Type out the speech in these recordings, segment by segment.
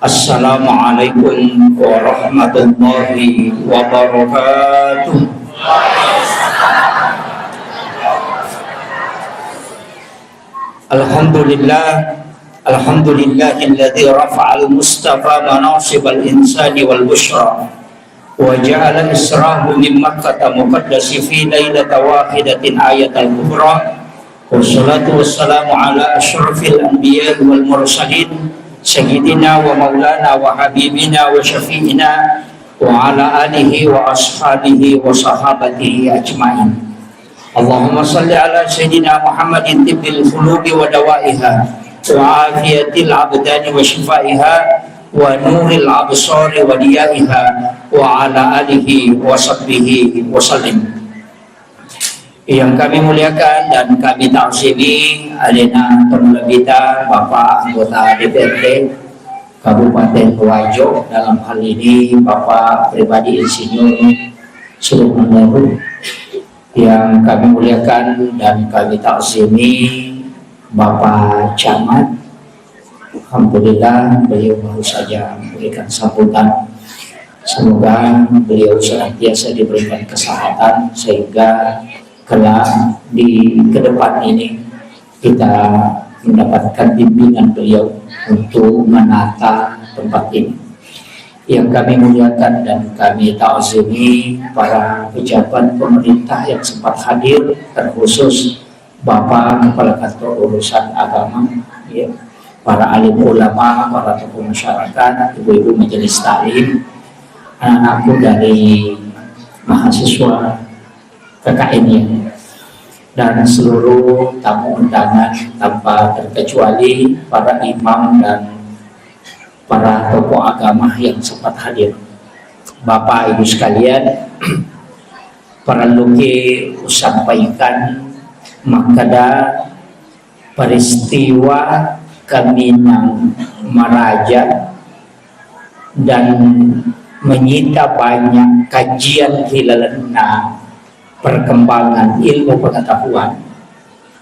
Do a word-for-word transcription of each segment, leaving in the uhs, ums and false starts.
Assalamualaikum warahmatullahi wabarakatuh. Alhamdulillah, alhamdulillahilladzi rafa'al mustafa manasibal insani wal busyra. وجعل إسراه من مكة المقدس في ليلة واحدة آية الكبرى. والصلاة والسلام على أشرف الأنبياء والمرسلين سيدنا ومولانا وحبيبنا وشفيعنا وعلى آله وأصحابه وصحابته أجمعين. اللهم صل على سيدنا محمد طب القلوب ودوائها وعافية الأبدان وشفائها ونور الأبصار وضيائها وعلى آله وصحبه وسلم. Yang kami muliakan dan kami ta'zimi alena tonglebbita Bapak Anggota D P R D Kabupaten Wajo, dalam hal ini Bapak Pribadi Insinyur Sulaiman Leru. Yang kami muliakan dan kami ta'zimi Bapak Camat, alhamdulillah beliau baru saja memberikan sambutan. Semoga beliau senantiasa diberikan kesehatan sehingga kelak di ke depan ini kita mendapatkan bimbingan beliau untuk menata tempat ini. Yang kami muliakan dan kami ta'zimi para pejabat pemerintah yang sempat hadir, terkhusus Bapak Kepala Kantor Urusan Agama, ya, para alim ulama, para tokoh masyarakat, ibu-ibu majelis taklim, anak-anakku dari mahasiswa K K N ya, dan seluruh tamu undangan tanpa terkecuali para imam dan para tokoh agama yang sempat hadir. Bapak Ibu sekalian, parelluki usampaikan makkeda peristiwa Kaminang Maraja dan menyita banyak kajian ri lalenna perkembangan ilmu pengetahuan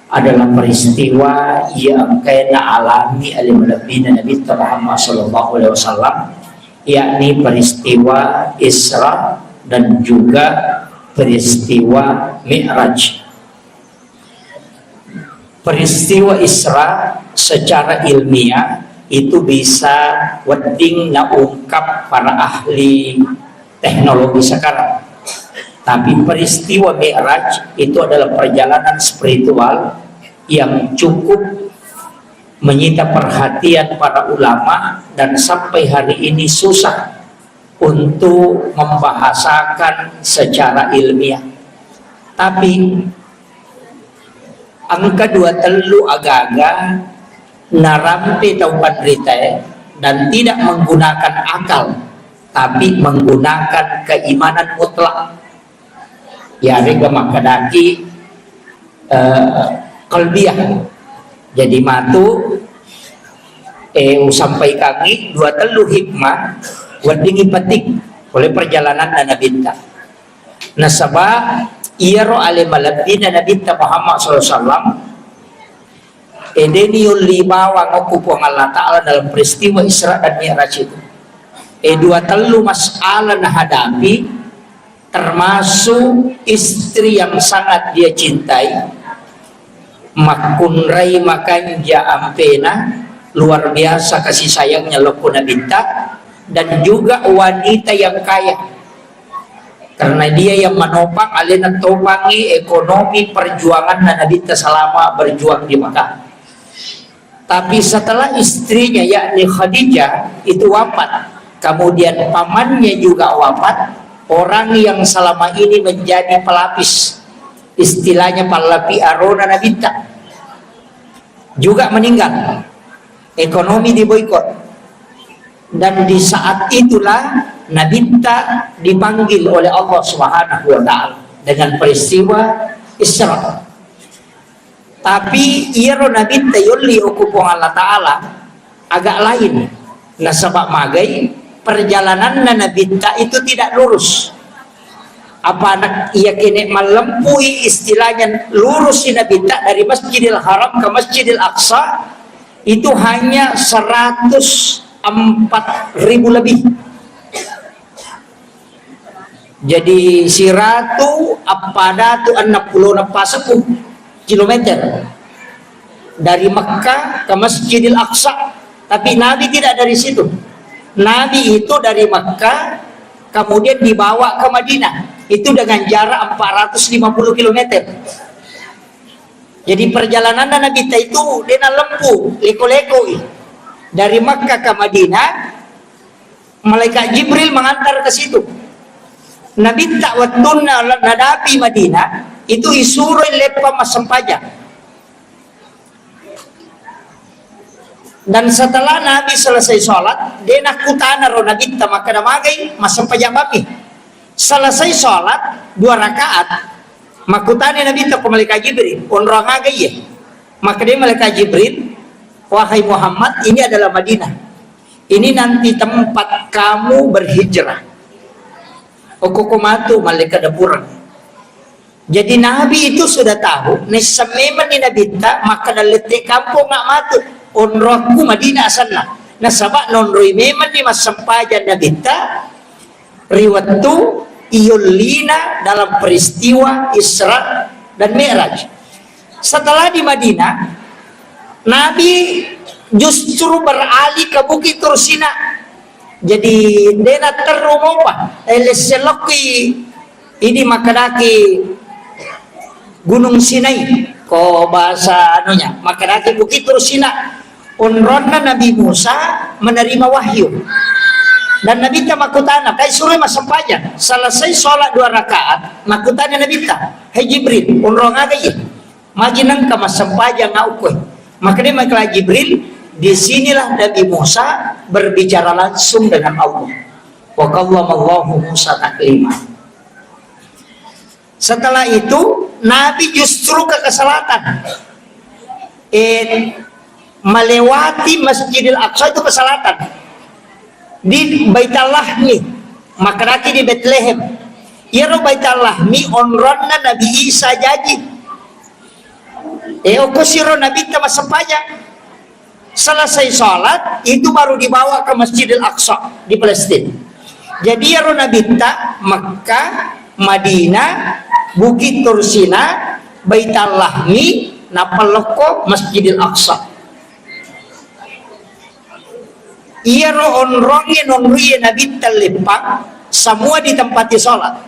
adalah peristiwa yang engkae naalami ale malebbina Nabitta Muhammad sallallahu alaihi wasallam, yakni peristiwa Isra dan juga peristiwa Mi'raj. Peristiwa Isra secara ilmiah itu bisa wedding naungkap para ahli teknologi sekarang. Tapi peristiwa Mi'raj itu adalah perjalanan spiritual yang cukup menyita perhatian para ulama dan sampai hari ini susah untuk membahasakan secara ilmiah. Tapi engka dua tellu agaga narampe tau panritae dan tidak menggunakan akal, tapi menggunakan keimanan mutlak. Yarega makkedaki, eh, qalbiyah. Jadi matu, eh, usampaikangi dua tellu hikmah weddingngi penting oleh perjalanan Nabitta. Nasaba iyaro ale malebbina Nabitta Muhammad sallallahu alaihi wasallam, eh, deni yolli bawang okko Puang Allah Ta'ala dalam peristiwa Isra dan Mi'raj itu. Eh, dua tellu masalah nahadapi, termasuk istri yang sangat dia cintai, makkunrai makanja ampena, luar biasa kasih sayangnya lokko Nabitta, dan juga wanita yang kaya. Karena dia yang menopang, alena topangi ekonomi perjuangan Nabitta selama berjuang di Mekah. Tapi setelah istrinya, yakni Khadijah, itu wafat, kemudian pamannya juga wafat, orang yang selama ini menjadi pelapis, istilahnya pallapi arona Nabitta, juga meninggal. Ekonomi diboikot. Dan di saat itulah Nabitta dipanggil oleh Allah Subhanahu wa Ta'ala dengan peristiwa Isra. Tapi iyaro Nabitta yolli okko Puang Allah Ta'ala agak lain. Nasaba magai perjalananna Nabitta itu tidak lurus. Apa nak iya kene mallempui istilahnya lurus si Nabitta dari Masjidil Haram ke Masjidil Aqsa itu hanya seratus empat ribu lebih. Jadi, siratu appadatu enneng pulo nappasekku kilometer dari Mekah ke Masjidil Aqsa. Tapi Nabi tidak dari situ. Nabi itu dari Mekah, kemudian dibawa ke Madinah. Itu dengan jarak empat ratus lima puluh kilometer. Jadi, perjalananna Nabitta itu dena lempu, leko-lekoi. Dari Makkah ke Madinah, malaikat Jibril mengantar ke situ. Nabitta wettunna nadapi Madinah, itu isuroi leppang massempajang. Dan setelah Nabi selesai sholat, de nakkutana ro Nabitta, makkeda, "Magai massempajang mami?" Selesai sholat dua rakaat, makkutana Nabitta ko malaikat Jibril, "Onrong aga iye?" Makkeda malaikat Jibril, "Wahai Muhammad, ini adalah Madinah. Ini nanti tempat kamu berhijrah." Okko ko matu malaikat dapureng. Jadi Nabi itu sudah tahu, naisseng memenni Nabitta, makkeda lette kampong nga matu, onrokku Madinah asenna. Nasaba nonroi memenni massempajang Nabitta ri wettu iyollina dalam peristiwa Isra dan Mi'raj. Setelah di Madinah, Nabi justru beralih ke Bukit Tursina. Jadi, dena terru mopa, eh, lesselokki ini makkedaki Gunung Sinai, ko bahasa anunya, makkedaki Bukit Tursina. Onronna Nabi Musa menerima wahyu. Dan Nabitta makkutana, kai suroi massempajang. Selesai sholat dua rakaat, makkutana Nabitta, "Hai Jibril, onrong aga iye? Magi nengka massempajang au koe?" Makkedai malaikat Jibril, "Di sinilah Nabi Musa berbicara langsung dengan Allah." Wa kallamallahu Musa taklima. Setelah itu, Nabi justru ke, ke selatan. Eh, melewati Masjidil Aqsa itu ke selatan. Di Baitallahmi, makkedaki di Betlehem. Iyaro Baitallahmi onronna Nabi Isa jaji. Eh, okko siro Nabitta massempajang. Selesai sholat, itu baru dibawa ke Masjidil Aqsa di Palestina. Jadi, iyaro Nabitta Makkah, Madinah, Bukit Tursina, Baitallahmi, nappa lokko Masjidil Aqsa. Iyaro onrongnge nonrie Nabitta leppang, semua ditempati sholat.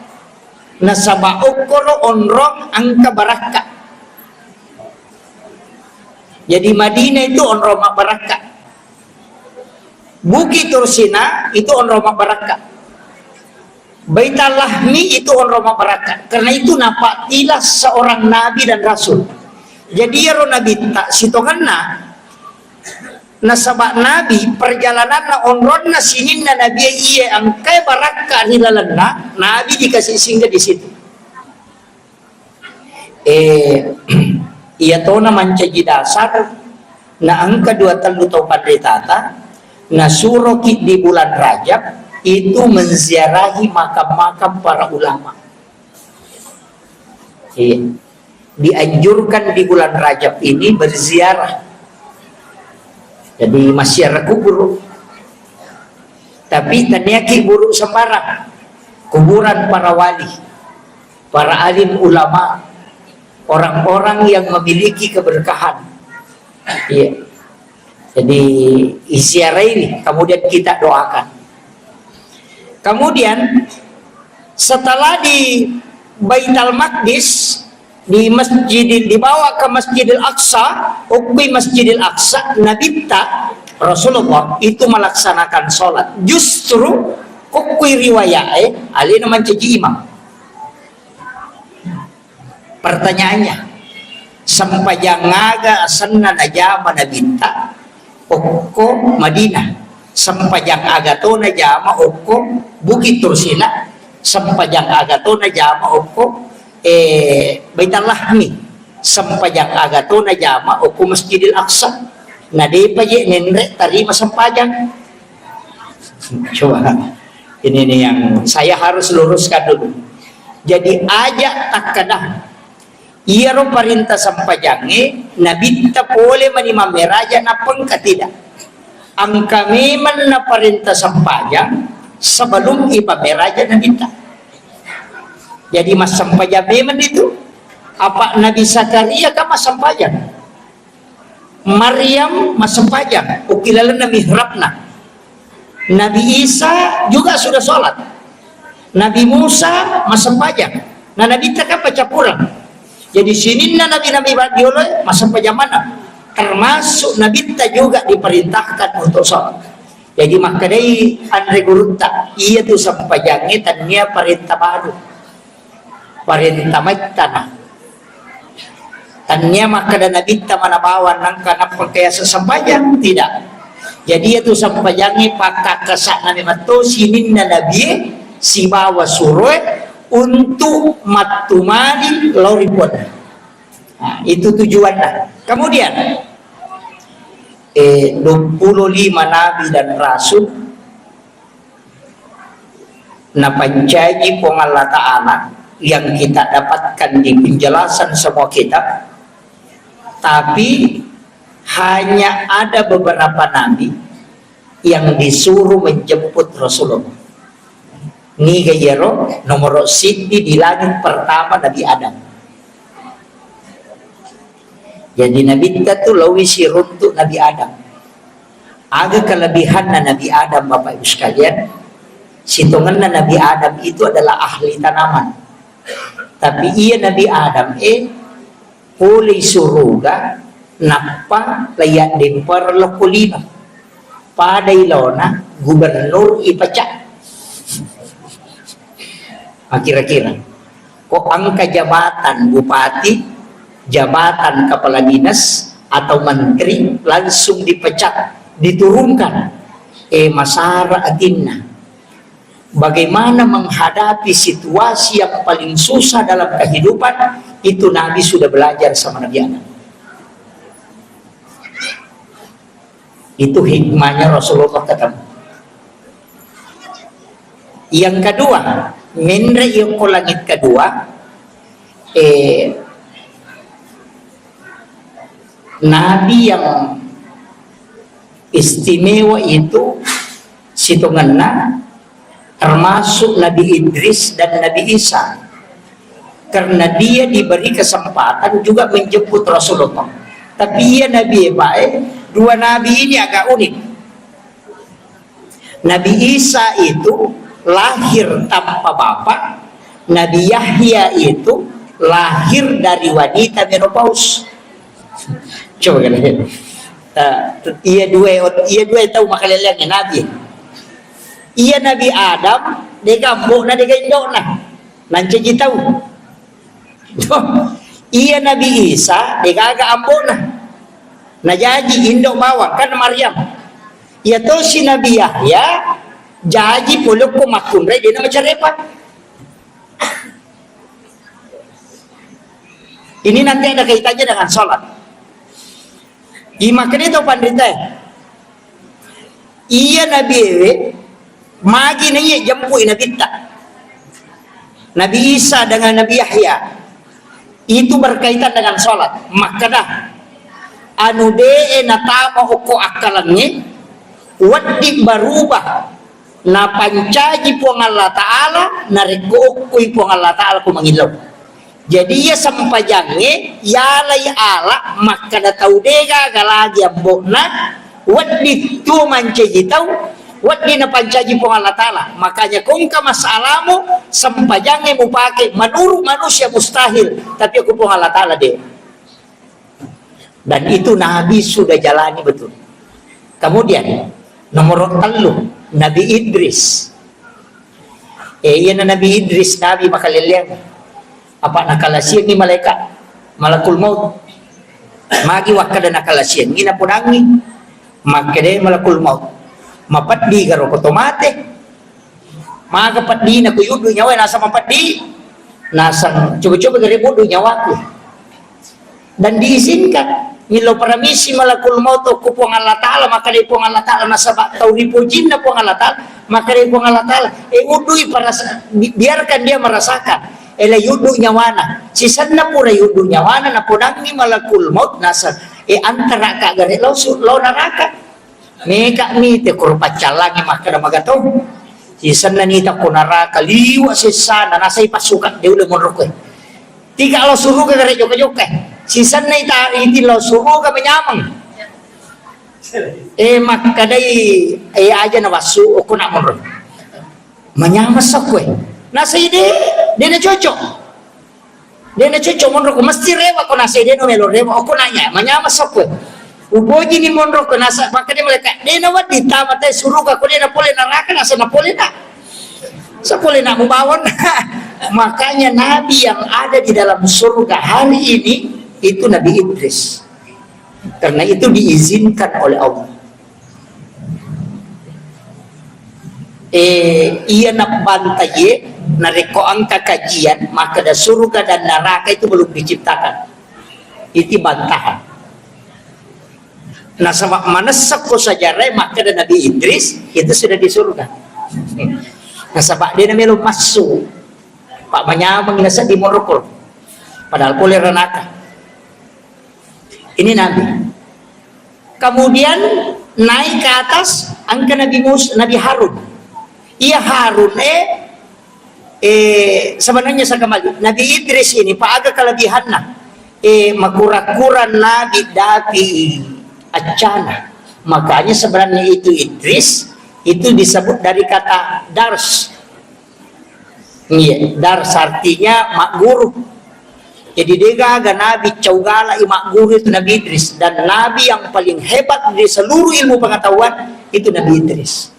Nasaba okkoro onrong engka barakka. Jadi Madinah itu onrong mabbarakka. Bukit Tursina itu onrong mabbarakka. Baitallahmi itu onrong mabbarakka. Karena itu napattila seorang nabi dan rasul. Jadi iyaro Nabitta sitongenna, nasaba Nabi perjalananna onronna sininna Nabi iye engkae barakka ri lalenna, Nabi dikasih singgah di situ. Eh, iyatona mancaji dasar na engka dua tellu tau panritata nasuroki di bulan Rajab itu menziarahi makam-makam para ulama. Iya. Dianjurkan di bulan Rajab ini berziarah. Jadi, massiara kubur. Tapi taniaki buru sembarang. Kuburan para wali, para alim ulama, orang-orang yang memiliki keberkahan. Iya. Jadi, iziarahi, kemudian kita doakan. Kemudian, setelah di Baitul Maqdis, di Masjidil, dibawa ke Masjidil Aqsa, okkui Masjidil Aqsa, Nabitta, Rasulullah, itu melaksanakan sholat. Justru, kokkui riwayat, eh, alena mancaji imam. Pertanyaannya, sempajang aga asenna najama Nabitta okko Madinah? Sempajang aga to najama okko Bukit Tursina? Sempajang aga to najama okko, eh, Baitallahmi? Sempajang aga to najama okko Masjidil Aqsa? Na depa je nenre tarima sempajang. Coba, ini nih yang saya harus luruskan dulu. Jadi, aja takkeda, iyaro parenta sempajangnge, Nabitta pole mani mammeraja, nappa engka tidak? Engka memang naparenta sempajang sebelum ipameraja Nabitta. Jadi massempajang memang itu. Apa Nabi Zakaria kan massempajang. Maryam massempajang, ukkilalenna mihrabna. Nabi Isa juga sudah sholat. Nabi Musa massempajang. Nah, Nabitta kan paccappureng. Jadi sininna nabi-nabi baddioloe massempajang maneng. Termasuk Nabitta juga diperintahkan untuk sholat. Jadi makkedai anre gurutta, iya tu sempajangnge tennia parenta baru. Parenta maittana. Tennia makkeda Nabitta mana bawang nangka nappa kayasa sempajang, tidak. Jadi itu sempajangnge pakkakkasa'na memang to sininna nabie sibawa suroe untuk mattumani lao ri Puanna. Nah, itu tujuanna. Kemudian, eh, dua puluh lima nabi dan rasul napancaji Puang Allah Ta'ala yang kita dapatkan di penjelasan semua kitab, tapi hanya ada beberapa nabi yang disuruh menjemput Rasulullah. Niga iyaro nomoro siddi di langit pertama Nabi Adam. Jadi Nabitta tu laowi siruntu Nabi Adam. Aga kelebihanna Nabi Adam, Bapak Ibu sekalian? Sitongenna Nabi Adam itu adalah ahli tanaman. Tapi iya Nabi Adam, eh, polei suruga, nappa laiya dempar lokko lino. Pada ilona gubernur ipecat. Nah, kira-kira. Kok angka jabatan bupati, jabatan kepala dinas, atau menteri langsung dipecat, diturunkan? Eh, masara atinna. Bagaimana menghadapi situasi yang paling susah dalam kehidupan, itu Nabi sudah belajar sama Nabi Adam. Itu hikmahnya Rasulullah ketemu. Yang kedua, menre yokko langit kedua, eh, Nabi yang istimewa itu sitongenna termasuk Nabi Idris dan Nabi Isa. Karena dia diberi kesempatan juga menjemput Rasulullah. Tapi iya Nabi, Pak, eh, dua nabi ini agak unik. Nabi Isa itu lahir tanpa bapak, Nabi Yahya itu lahir dari wanita menopause. Coba kan? Eh, iya dua, iya dua tahu makaleleang nabi. Iya Nabi Adam, dega ambo'na, dega indo'na. Mancaji tau. Iya Nabi Isa, degaga ambo'na. Najaji indo bawang, kan Maryam. Iya tosi Nabi Yahya, jaji polokko makkunrai dena macarepa. Ini nanti ada kaitannya dengan sholat. Imakkeda tau panritae. Iya Nabi ewe, magi na iya jempui Nabitta. Nabi Isa dengan Nabi Yahya. Itu berkaitan dengan sholat. Makkeda, anu de'e natama okko akkalengnge, wedding berubah. Napancaji Puang Allah Ta'ala, narekko okkoi Puang Allah Ta'ala ko mangillau. Jadi, iya sempajangnge, yalai ala makkeda tau degaga lagi ambo'na, wedding tuo mancaji tau, wedding napancaji Puang Allah Ta'ala. Makanya, ko engka masalamu, sempajangnge mupake menurut manusia mustahil, tapi ko Puang Allah Ta'ala de. Dan itu Nabi sudah jalani betul. Kemudian, nomor tellu, Nabi Idris. Eh, iyana Nabi Idris, Nabi makaleleang. Apa nakalasiangngi malaikat, malakul maut. Magi wakkeda nakalasiangngi, napodangngi. Makkeda malakul maut. Mapeddi garo ko to mate. Maga peddina ko yuddu nyawa, nasang mapeddi. Nasang coba-coba gare bodo nyawaku. Dan diizinkan. Millau paramisi malakul maut ko Puang Allah Ta'ala, maka dari Puang Allah Ta'ala, nasaba tau ripojinna Puang Allah Ta'ala, maka dari Puang Allah Ta'ala, eh, udui parasa-, bi-, biarkan dia merasakan. Eh, la yuddu nyawana. Sisenna pura yuddu nyawana, napodangngi malakul maut, nasang, eh, antara ka gare lau su-, lau neraka. Meka'mi te koro paccallangi makkeda magato. Sisenna nita ko naraka liwa sessana, nasai passuka de ulle monro koe. Tiga lao suruga gare jokka-jokka. Sisenna ita iti lao suruga menyameng. Eh, makkedai, eh, aja na wassu, okko na monro. Manyameng sokkoe. Nasai de, de na cocok. De na cocok monro ko mesti rewa ko nasai de no melo rewa. Okko nanya, manyameng sokkoe. Upoji ni monro ko nasa, makanya mereka, de na wadi tama te suruga ko de na pole naraka, nasa na pole na. Sa pole na mubawon. Makanya nabi yang ada di dalam surga hari ini itu Nabi Idris. Karena itu diizinkan oleh Allah. Eh, iya nabbantaie, narekko engka kajian, makkeda surga dan neraka itu belum diciptakan. Itu bantahan. Nasaba manessa ko sejarah makkeda Nabi Idris itu sudah di surga. Nasaba de na melo massu. Pak manyameng nasa di morokol. Padahal pole ranaka. Ini Nabi. Kemudian naik ke atas, engka Nabi Mus-, Nabi Harun. Iya Harun, eh, eh, sebenarnya saya kembali. Nabi Idris ini, Pak, aga kelebihanna. Eh, makura-kura Nabi Dapi Acana. Makanya sebenarnya itu Idris, itu disebut dari kata dars. Iya, dars artinya mak guru. Jadi, de gaga nabi cau galak i mak guru itu Nabi Idris. Dan nabi yang paling hebat di seluruh ilmu pengetahuan itu Nabi Idris.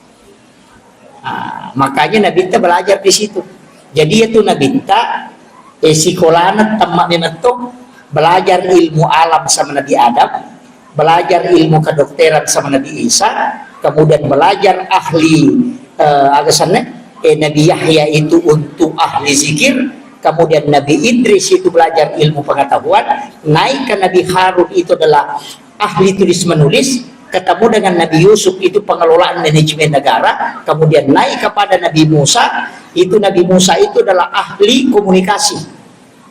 Ah, makanya Nabi kita belajar di situ. Jadi, itu Nabi kita, eh, sikolana temma memang to belajar ilmu alam sama Nabi Adam, belajar ilmu kedokteran sama Nabi Isa, kemudian belajar ahli, eh, aga senna, eh, Nabi Yahya itu untuk ahli zikir, kemudian Nabi Idris itu belajar ilmu pengetahuan, naik ke Nabi Harun itu adalah ahli tulis menulis, ketemu dengan Nabi Yusuf itu pengelolaan manajemen negara, kemudian naik kepada Nabi Musa, itu Nabi Musa itu adalah ahli komunikasi.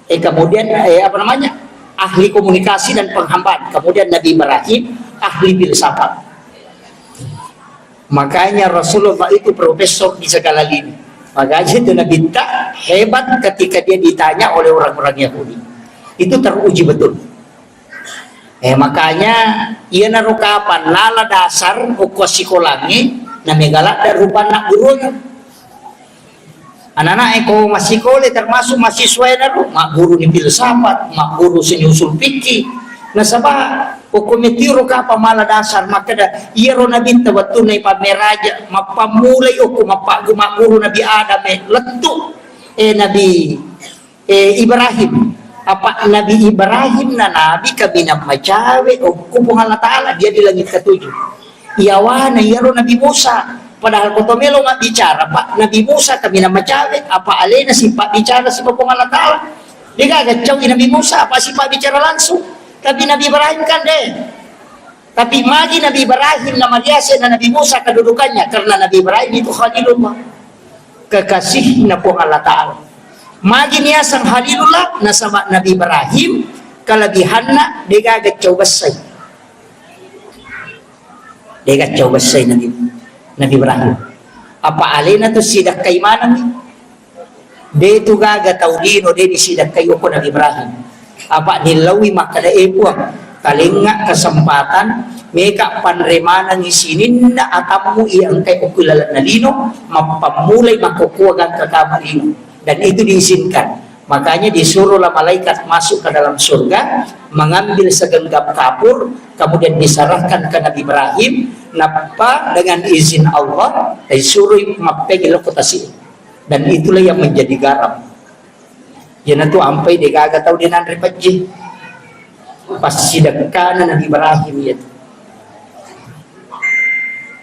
Eh, kemudian, eh, apa namanya, ahli komunikasi dan penghambaan. Kemudian Nabi Ibrahim, ahli filsafat. Makanya Rasulullah itu profesor di segala lini. Makanya itu Nabi ta hebat ketika dia ditanya oleh orang-orang Yahudi. Itu teruji betul. Eh, makanya, iyanaro kapang nala dasar okko sikolangnge, na megaladda rupanna gurunna. Anak-anak e ko massikole termasuk mahasiswa e naro, magguru ni filsafat, magguru seni usul fikih. Nasaba, okko metiro kapang mala dasar, makkeda, iyaro nabitta wettunna ipammeraja, mappammulai okko mappagguru Nabi Adam e, lettu, eh, Nabi eh, Ibrahim. Apa Nabi Ibrahim na nabi kaminang macawe okko Puang Allah Ta'ala, dia di langit ketujuh. Iyawana iyaro Nabi Musa. Padahal ko to melo mabbicara, Pak, Nabi Musa kaminang macawe, apa alena sipabbicara sipa Puang Allah Ta'ala. De gaga cau i Nabi Musa, apa sipabbicara langsung. Tapi Nabi Ibrahim kan de. Tapi magi Nabi Ibrahim namariase na Nabi Musa kedudukannya? Karena Nabi Ibrahim itu Khalilullah, kekasihna Puang Allah Ta'ala. Magi niaseng Khalilullah? Nasaba Nabi Ibrahim kelebihanna degaga cau bessai. Degaga cau bessai Nabi, Nabi Ibrahim. Apa alena tu sidakkai manengi? De tu gaga tau lino de disidakkai okko Nabi Ibrahim. Apa nillaui makkeda, "E Puang, talengnga kesempatan, meka panre manengi sininna atammu iya engkai okko lalenna lino, mappammulai makkokkoa gangka kama lino." Dan itu diizinkan. Makanya disuruhlah malaikat masuk ke dalam surga, mengambil segenggam kapur, kemudian diserahkan ke Nabi Ibrahim, nappa dengan izin Allah, disuruh mappegi lokko tasi. Dan itulah yang menjadi garam. Iyanatu ampai degaga tau de nanre pejje. Passidekkana Nabi Ibrahim iyatu.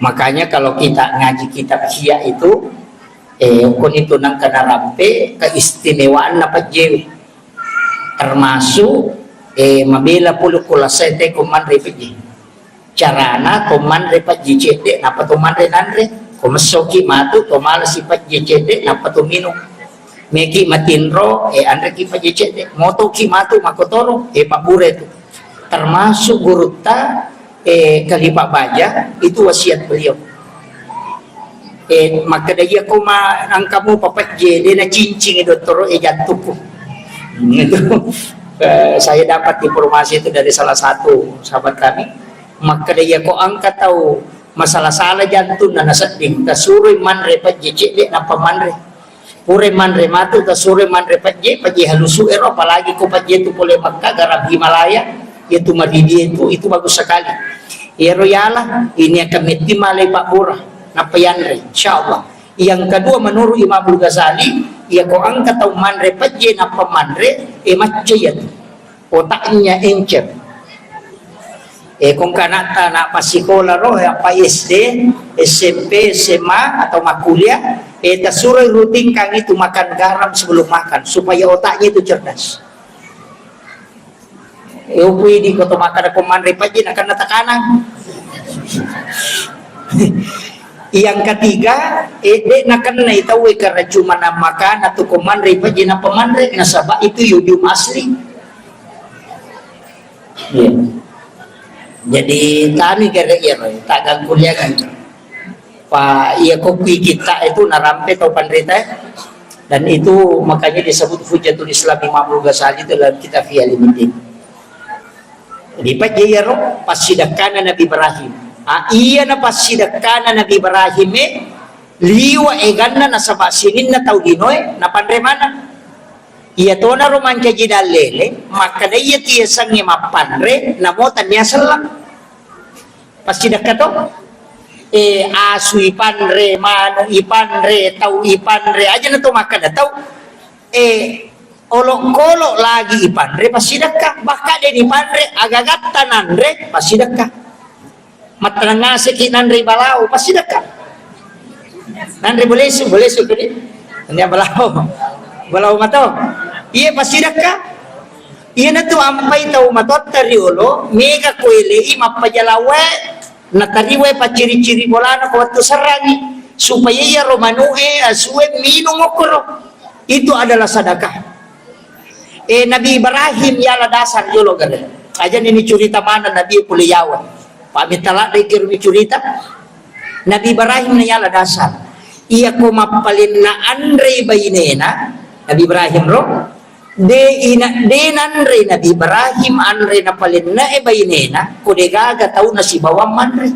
Makanya kalau kita ngaji kitab Ihya itu, eh, konitu nangka narampe keistimewaanna pejje. Termasuk, eh, mabela pole ko lasai te ko manre pejje. Carana to manre pejje cedde, nappa to manre nanre. Ko messoki matu, to malasi pejje cedde, nappa to minung. Meki matinro, eh, anreki pejje cedde. Motoki matu, makotoro, eh, pabbure tu. Termasuk gurutta, Eh, Khalifah Baja, itu wasiat beliau. Eh, makkeda, "Iya ko ma engka mupa pejje, de nacincing dottoro e jantungku." Itu, eh, saya dapat informasi itu dari salah satu sahabat kami. Makkeda, "Iya ko engka tau masalah-salah jantung na nasedding, tasuroi manre pejje cedde nappa manre." Pura manre matu, tasuroi manre pejje, pejje halusu ero, apalagi ko pejje tu pole Mekka, garam Himalaya, yaitu maridi itu, itu bagus sekali. Ero yala, ini akan metti malai pabbura, nappa yanre, insyaallah. Yang kedua, menurut Imamul Ghazali, iya ko engka tau manre pejje nappa manre, e macca iya tu. Otaknya encer. Eh, kongka anatta, anak passikola ro, apa S D, S M P, S M A, atau makkuliah, eh, tasuroi rutinkan itu makan garam sebelum makan, supaya otaknya itu cerdas. Eh, upui di koto makan ko manre pejje, nakenna tekanan. Yang ketiga, eh, de nakenna itau karena cuma makan atau ko manre pejje nappa manre, nasaba itu yodium asli. Iya. Jadi tani gare iya, Roy, tak ganggu dia kan. Pak, iya kopi kita itu narampe tau panrita, eh. Dan itu makanya disebut Hujjatul Islam Imamul Ghazali dalam kitab Ihya Ulumuddin. Jadi pejje iyaro passidekkana Nabi Ibrahim. Ah, iya na passidekkana Nabi Ibrahim e, liwa eganna nasaba sininna tau linoe napanre maneng. Iya tonaro mancaji dallele, makkeda iya tiasengnge mappanre, namo tania selleng. Passidekka to? Eh, asu ipanre, manu ipanre, tau ipanre, aja na to makkeda tau. Eh, olokolo lagi ipanre, passidekka. Bahkan de nipanre, agagatta nanre, passidekka. Mattenang ngaseki nanre balao, passidekka. Nanre bolesu, bolesu tadi. Nanre balao. Balao mato. Iya, passidekka. Iya natu ampai tau matotta riolo, mega koelei mappajalawae, natariwae pacciri-ciri bolana ko wettu serrangi, supaya iyaro manu'e, asue minung okkoro. Itu adalah sedekah. Eh, Nabi Ibrahim yala dasar jolo gare. Aja ni curita mana Nabi pole yawa. Pamita ladde kiro curita. Nabi Ibrahim na yala dasar. Iya ko mappalenna anre bainena, Nabi Ibrahim ro, de ina, de nanre Nabi Ibrahim anre napalenna e bainena, ko de gaga tau nasibawang manre.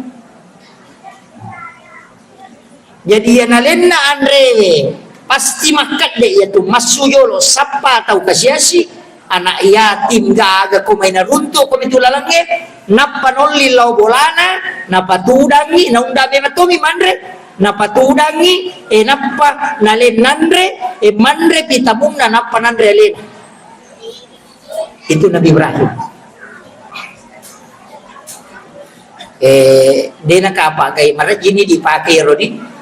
Jadi, iya nalenna anrewe, pasti makkedde iya tu massu jolo, sappa tau kasiasi, anak yatim, gaga ko mai naruntu ko mitu lalengnge, nappa nolli lao bolana, napatudangi, naunda memang tomi manre, napatudangi, e nappa nalenna anre, e manre pitamunna, nappa nanre alena. Itu Nabi Ibrahim. Eh, de nakapa gai marajini dipake rodi.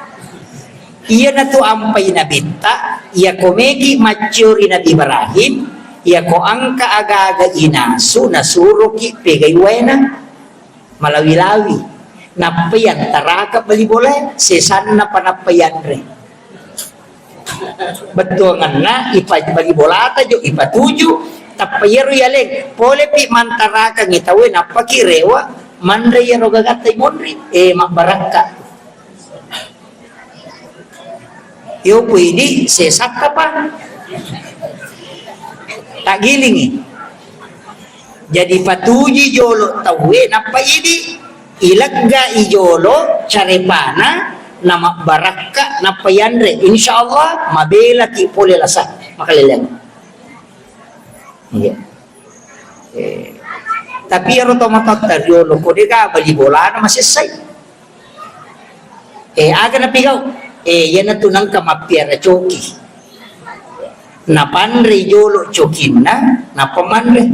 Iya natu ampai nabitta, iya ko megi macciori Nabi Ibrahim, iya ko angka agaga inasu nasuroki pegai waena. Malawi-lawi. Nappai antaraka bali bolae, sesanna pa nappai anre. Bettuangenna ipa-, bali bolata jo ipatuju, tappa iyaro yaleng, polepi mantarakangngi tauwe nappaki rewa, manre iyaro gagatta imonri, eh, mabbarakka. Yo, ku idi sesakka pa. Taggilingi. Jadi patuji jolo tauwe, nappa idi ilegga i jolo carepana, namabbarakka, nappa yanre. Insya Allah, mabelaki pole lasa. Makaleleang. Iya. Eh, tapi iyaro tomatoatta riolo ko dega bali bolana masessai. Eh, aga napigau? Eh, iyanatu nengka mappiara coki. Napanre jolo cokinna, nappa manre.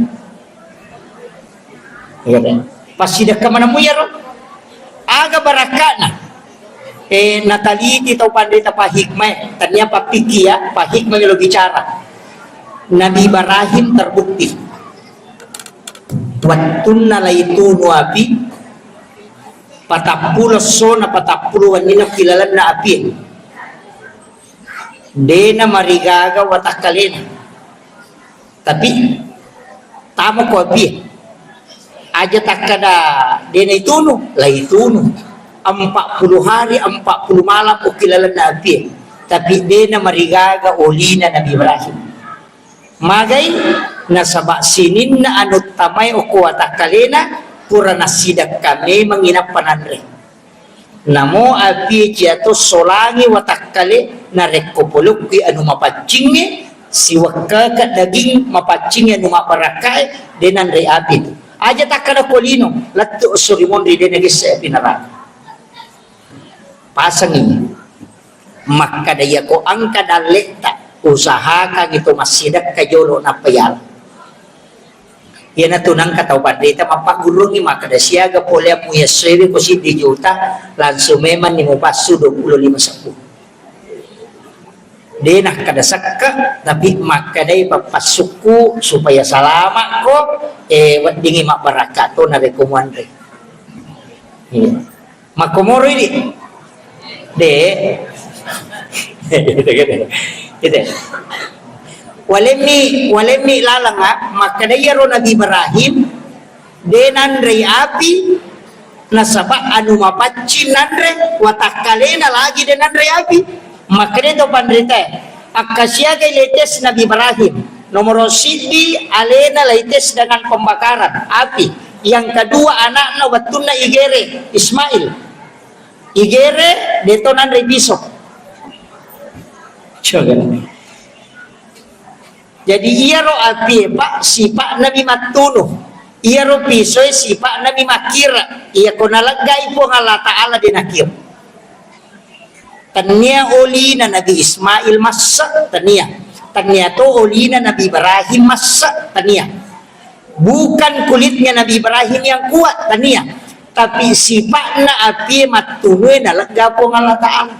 Iya kan? Passidekka manemu iyaro. Aga barakka'na? Eh, nataliti tau panrita pahikmah, tania pappiki ya, pahikmah melo bicara. Nabi Ibrahim terbukti. Wettunna laitunu api, patappulo essona, patappulo wenninna ki lalenna api. Dena marigaga watakkalena. Tapi, tamo ko api. Aja takkada dena itunu, la itunu. Empat puluh hari, empat puluh malam okki lalenna apie. Tapi dena marigaga olina Nabi Ibrahim. Magai? Nasaba sininna anu tamae okko watakkalena pura nassidekka memang inappa nanre. Namo apie ciato solangi watakkale narekko polokki anu mapaccingnge siwekkaka daging mapaccingnge anu mabbarakkae de nanre api tu. Aja takkada ko lino, lettu esso ri monri de nagesse api neraka. Pasangi. Makkada iyako engka dalletta, usahakangi to massidekka jolo nappa yala. Iyanatu nengka tau panrita mappaggurungngi makkada siaga poleammu yessoewe ko siddi juta, langsung memanni mupassu dua puluh lima sebbu. De nakkada sekka, tapi makkadai pappassukku supaya salamakko, eh, weddingi mabbarakka to narekko muanre. Iya. Makkomoro idi. De. Gitu, gitu. Gitu. Walemmi, walemmi lalanga, makkada iyaro Nabi Ibrahim, de nanrei api, nasaba anu mapaccing nanre, watakkalena lagi de nanrei api. Makkada to panritae, akkasiagai letes Nabi Ibrahim, nomoro siddi alena laites dengan pembakaran, api. Yang kedua anakna wettunna igere, Ismail. Igere, deto nanre piso. Coba. Jadi iyaro apie, Pak, sipa'na mi mattunu. Iyaro pisoe sipa'na mi makkira. Iyako naleggai Puang Allah Ta'ala de nakira. Tania olina Nabi Ismail massa, tania. Tania to olina Nabi Ibrahim massa, tania. Bukan kulitnya Nabi Ibrahim yang kuat, tania. Tapi sipa'na apie mattunue nalegga Puang Allah Ta'ala.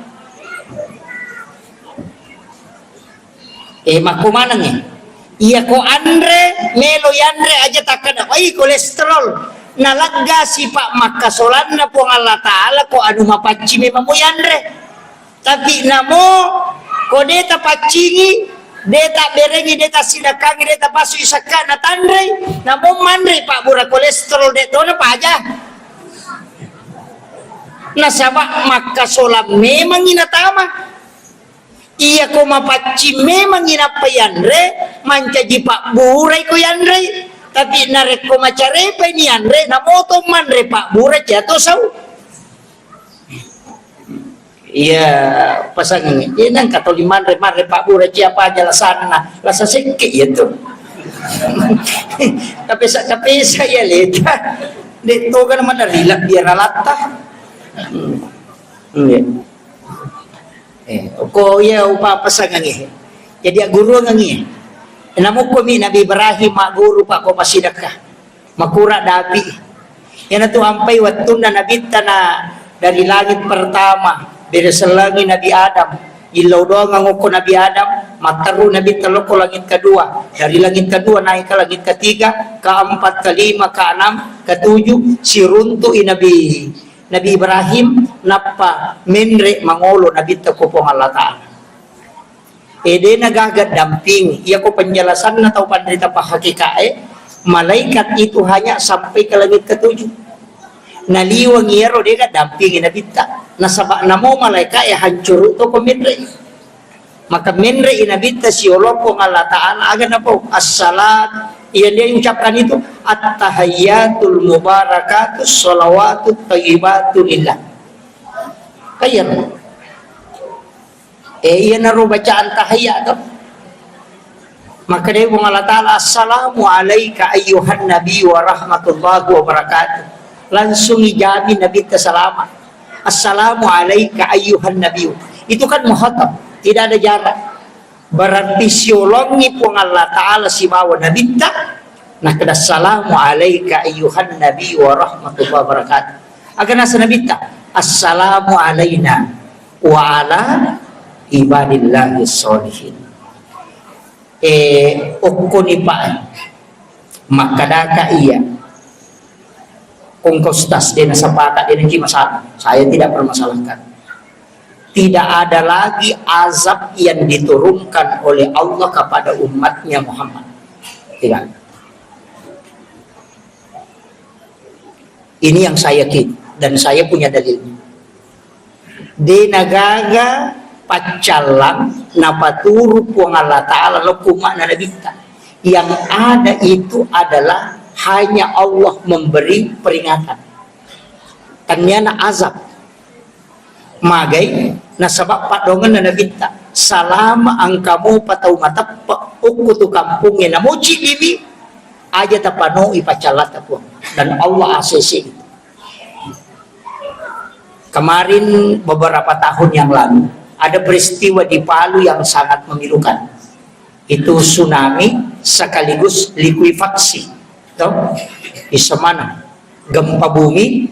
Eh, makko manengngi. Iya ko anre, melo yanre aja takkada, "Wai, kolesterol." Nalegga sipa makkasolanna Puang Allah Ta'ala ko anu mapacci memang mo yanre. Tapi namo ko de tapaccingi, de taberengi, de tasidakkangi, de tapasui sakka natanrei, namo manrei pabbura kolesterol de tona paja. Nasaba makkasolang memangngi natama. Iya ko mapaccing memangngi nappa yanre, mancaji pabburai ko yanrei. Tapi narekko macarepai ni yanre, namoto manre pabbura ciato sau. Iya, pasangngi. Iya, nengka toli manre, manre pabbura, ciapa aja lasanna. Lasa sekke iya tu. Kapesa-kapesa iya leta. Dek toga na mana rilak biar alatta. Hmm. Iya. Eh, ko iya upa pasangngi. Jadi agguruangngi. Namukko mi Nabi Ibrahim magguru pa ko pasidakka. Makura dapi. Iyanatu ampai wettunna nabitta na dari langit pertama, bere sellengi Nabi Adam. Illau doang ngokko Nabi Adam, matteru nabitta lokko langit kedua. Dari langit kedua naik ke langit ketiga, keempat, kelima, keenam, ketujuh, siruntu'i Nabi, Nabi Ibrahim, nappa menre mangolo nabitta ko Puang Allah Ta'ala. E, de na gaga damping. Iyako penjelasanna tau panrita pahakikae, malaikat itu hanya sampai ke langit ketujuh. Naliweng iyaro de ga dampingi nabitta. Nasaba namo malaikae hancuru to ko menre. Maka menre i nabitta siolokko Allah Ta'ala aga napau. Assalat, iya dia ucapkan itu, "At-tahayyatul mubarakatus shalawatut thayyibatu lillah." Kayar. Eh, iyanaro bacaan tahiyya to. Maka dé Puang Allah Ta'ala, "Assalamu alaika ayyuhan nabi wa rahmatullahi wa barakatuh." Langsung ijamin Nabitta salama. "Assalamu alaika ayyuhan nabi." Itu kan muhatab, tidak ada jarak. Berarti siolongi Puang Allah Ta'ala sibawa Nabitta, nakkeda, "Assalamu alaika ayyuhan nabi wa rahmatullahi wa barakatuh." Aga nasa Nabitta, "Assalamu alaina wa ala ibadillahi sholihin." Eh, okkoni pa, makkadaka iya. Engka ustaz, dé nasepakat, dé naki masalah. Saya tidak permasalahkan. Tidak ada lagi azab yang diturunkan oleh Allah kepada umatnya Muhammad. Tidak. Ini yang saya yakin dan saya punya dalilnya. De nagaga paccallang napaturu Puang Allah Ta'ala lokku umma'na Nabitta. Yang ada itu adalah hanya Allah memberi peringatan. Tanniana azab. Magai, nasaba paddoangenna Nabitta, salama engka mopa tau mateppe okko tu kampongnge namoci bibi, aja tapanoi paccallata Puang. Dan Allah A C C itu. Kemarin, beberapa tahun yang lalu, ada peristiwa di Palu yang sangat memilukan. Itu tsunami sekaligus likuifaksi. Toh? Isemana. Gempa bumi,